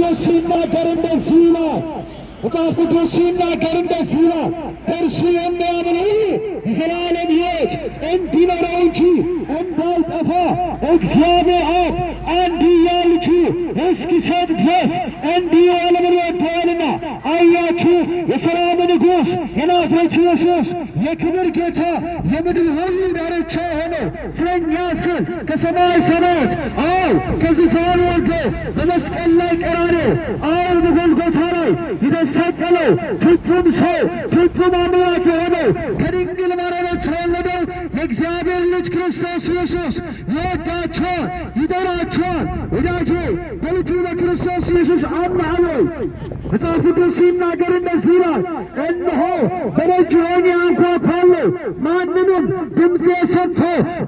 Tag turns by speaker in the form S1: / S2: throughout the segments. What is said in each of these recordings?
S1: ቅዱስ ሲናገር እንደዚህ ይላል። መጽሐፍ ቅዱስ ሲናገር እንደዚህ ይላል። በእርሱ የሚያምን ሁሉ የዘላለም ሕይወት እንዲኖረው እንጂ እንዳይጠፋ እግዚአብሔር አብ አንድያ ልጁ እስኪሰጥ ድረስ እንዲሁ ዓለምን ወዶአልና። አያችሁ፣ የሰላም ንጉሥ የናዝሬቱ ኢየሱስ፣ የክብር ጌታ፣ የምድር ሁሉ ዳርቻ የሆነው፣ ስለኛ ስል ከሰማይ ሰማያት፣ አዎ፣ ከዙፋን ወርዶ በመስቀል ላይ ቀራንዮ፣ አዎ፣ በጎልጎታ ላይ የተሰቀለው፣ ፍጹም ሰው ፍጹም አምላክ የሆነው፣ ከድንግል ማርያም የተወለደው የእግዚአብሔር ልጅ ክርስቶስ ኢየሱስ ይወዳችኋል፣ ይጠራችኋል። ወዳጄ፣ በልጁ በክርስቶስ ኢየሱስ አምነሃል ወይ? መጽሐፍ ቅዱስ ሲናገር እንደዚህ ይላል፣ እነሆ በደጅ ሆኜ አንኳኳለሁ፣ ማንንም ድምፄ ሰምቶ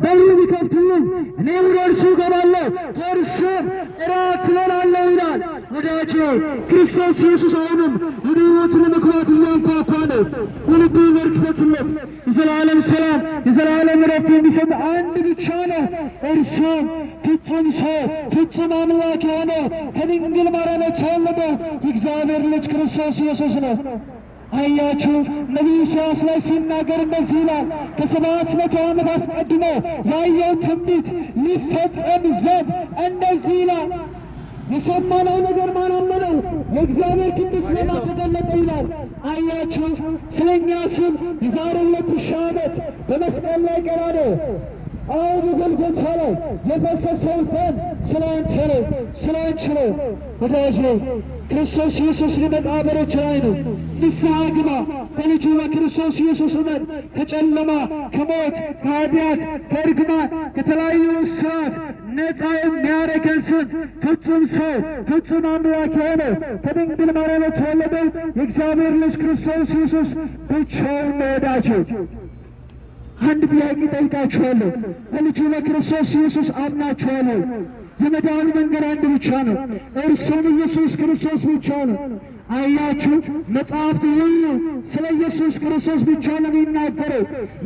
S1: በሩን ቢከፍትልኝ እኔ ወደ እርሱ እገባለሁ፣ ከእርሱም እራት እበላለሁ ይላል። ወዳጄ፣ ክርስቶስ ኢየሱስ አሁንም ወደ ሕይወት ለመግባት እያንኳኳ ነው። የልብህን በር ክፈትለት። የዘላለም ሰላም፣ የዘላለም ዕረፍት የሚሰጥ አንድ ብቻ ነው። እርሱም ፍጹም ሰው ፍጹም አምላክ የሆነው፣ ከድንግል ማርያም የተወለደው የእግዚአብሔር ልጅ ክርስቶስ ኢየሱስ ነው። አያችሁ፣ ነቢዩ ኢሳይያስ ላይ ሲናገር እንደዚህ ይላል። ከ700 ዓመት አስቀድሞ ያየው ትንቢት ሊፈጸም ዘንድ እንደዚህ ይላል። የሰማነው ነገር ማን አመነው? የእግዚአብሔር ክንድስ ለማን ተገለጠ ይላል። አያችሁ፣ ስለኛ ስም የዛሬ 2000 ዓመት በመስቀል ላይ ቀራንዮ፣ አዎ፣ በጎልጎታ ላይ የፈሰሰው ደም ስለ አንተ ነው፣ ስለ አንቺ ነው። ወዳጄ፣ ክርስቶስ ኢየሱስ ሊመጣ በደጅ ላይ ነው። ንስሐ ግባ፣ በልጁ በክርስቶስ ኢየሱስ እመን። ከጨለማ፣ ከሞት፣ ከኃጢአት፣ ከእርግማን፣ ከተለያዩ እስራት ነፃ የሚያደርገን ስም ፍጹም ሰው ፍጹም አምላክ የሆነው፣ ከድንግል ማርያም የተወለደው የእግዚአብሔር ልጅ ክርስቶስ ኢየሱስ ብቻውን ነው። ወዳጄ፣ አንድ ጥያቄ ጠይቃችኋለሁ። በልጁ በክርስቶስ ኢየሱስ አምናችኋል ወይ? የመዳኑ መንገድ አንድ ብቻ ነው፣ እርሱም ኢየሱስ ክርስቶስ ብቻ ነው። አያችሁ፣ መጽሐፍት ሁሉ ስለ ኢየሱስ ክርስቶስ ብቻ ነው የሚናገረው።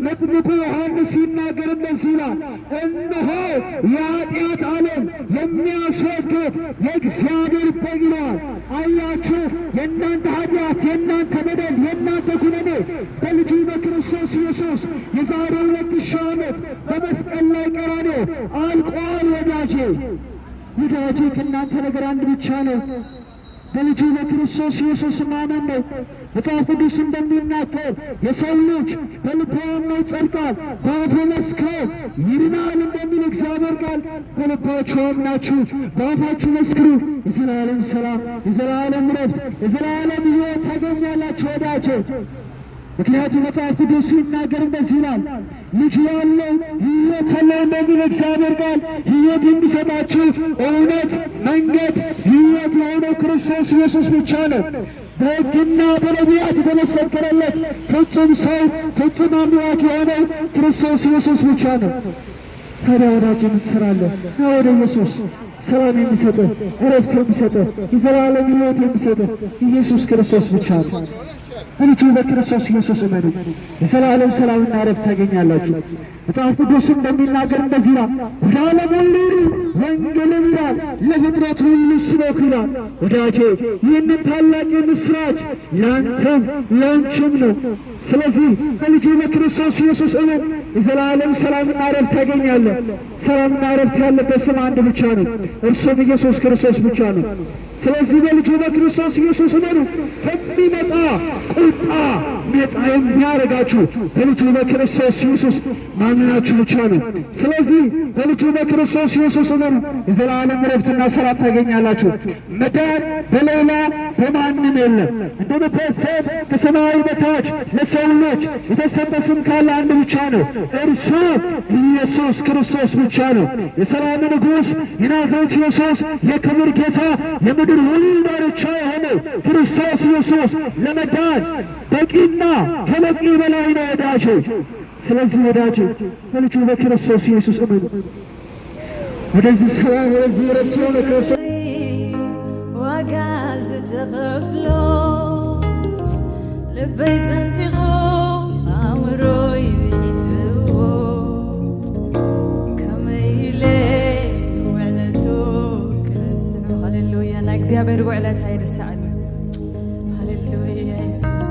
S1: መጥምቁ ዮሐንስ ሲናገር እንደዚህ ይላል፣ እነሆ የኃጢአት ዓለም የሚያስወግድ የእግዚአብሔር በግ ይለዋል። አያችሁ፣ የእናንተ ኃጢአት፣ የእናንተ በደል፣ የእናንተ ኩነኔ በልጁ በክርስቶስ ኢየሱስ የዛሬ 2000 ዓመት በመስቀል ላይ ቀራንዮ አልቋል። ወዳጄ፣ ወዳጄ፣ ከእናንተ ነገር አንድ ብቻ ነው፣ በልጁ በክርስቶስ ኢየሱስ ማመን ነው። መጽሐፍ ቅዱስ እንደሚናገር የሰው ልጅ በልቡ አምኖ ይጸድቃል፣ በአፉ መስክሮ ይድናል እንደሚል እግዚአብሔር ቃል፣ በልባችሁ አምናችሁ በአፋችሁ መስክሩ፣ የዘላለም ሰላም፣ የዘላለም ረፍት፣ የዘላለም ሕይወት ታገኛላችሁ ወዳጄ። ምክንያቱም መጽሐፍ ቅዱስ ሲናገር እንደዚህ ይላል፣ ልጁ ያለው ሕይወት አለው እንደሚል እግዚአብሔር ቃል፣ ሕይወት የሚሰጣችሁ እውነት፣ መንገድ፣ ሕይወት የሆነው ክርስቶስ ኢየሱስ ብቻ ነው። በሕግና በነቢያት የተመሰከረለት ፍጹም ሰው ፍጹም አምላክ የሆነው ክርስቶስ ኢየሱስ ብቻ ነው። ታዲያ ወዳጅ ምን ትሰራለህ? ና ወደ ኢየሱስ። ሰላም የሚሰጥህ፣ እረፍት የሚሰጥህ፣ የዘላለም ሕይወት የሚሰጥህ ኢየሱስ ክርስቶስ ብቻ ነው። በልጁ በክርስቶስ ኢየሱስ እመኑ፣ የዘላለም ሰላምና እረፍት ታገኛላችሁ። መጽሐፍ ቅዱስ እንደሚናገር እንደዚህ ይላል፣ ወደ ዓለም ሁሉ ሂዱ፣ ወንጌልን ይላል ለፍጥረት ሁሉ ስበኩ ይላል። ወዳጄ፣ ይህንን ታላቅ የምስራች ለአንተም ለአንቺም ነው። ስለዚህ በልጁ በክርስቶስ ኢየሱስ እመን፣ የዘላለም ሰላምና እረፍት ታገኛለህ። ሰላምና እረፍት ያለበት ስም አንድ ብቻ ነው፣ እርሱም ኢየሱስ ክርስቶስ ብቻ ነው። ስለዚህ በልጁ በክርስቶስ ኢየሱስ እመኑ። ከሚመጣ ቁጣ ነፃ የሚያደርጋችሁ በልጁ በክርስቶስ ኢየሱስ ማመናችሁ ብቻ ነው። ስለዚህ በልጁ በክርስቶስ ኢየሱስ እመኑ፣ የዘላለም እረፍትና ሰላም ታገኛላችሁ። መዳን በሌላ በማንም የለም። እንደሚታሰብ ከሰማይ በታች ለሰው ልጅ የተሰጠ ስም ካለ አንድ ብቻ ነው፣ እርሱ ኢየሱስ ክርስቶስ ብቻ ነው። የሰላም ንጉሥ የናዝሬት ኢየሱስ፣ የክብር ጌታ፣ የምድር ሁሉ ዳርቻ የሆነው ክርስቶስ ኢየሱስ ለመዳን በቂና ከበቂ በላይ ነው ወዳጄ። ስለዚህ ወዳጄ፣ በልጁ በክርስቶስ ኢየሱስ እመኑ። ወደዚህ ሰላም፣ ወደዚህ ረፍት የሆነ ክርስቶስ
S2: ዋጋ ዝተኸፍሎ ልበይ ሰንቲቑ ኣእምሮይ ብሒትዎ ከመይ ኢለ ውዕለቱ ክርስዖ። ሃሌሉያ! ናይ እግዚኣብሔር እግዚአብሔር ውዕለት ኣይርስዕን። ሃሌሉያ ኢየሱስ።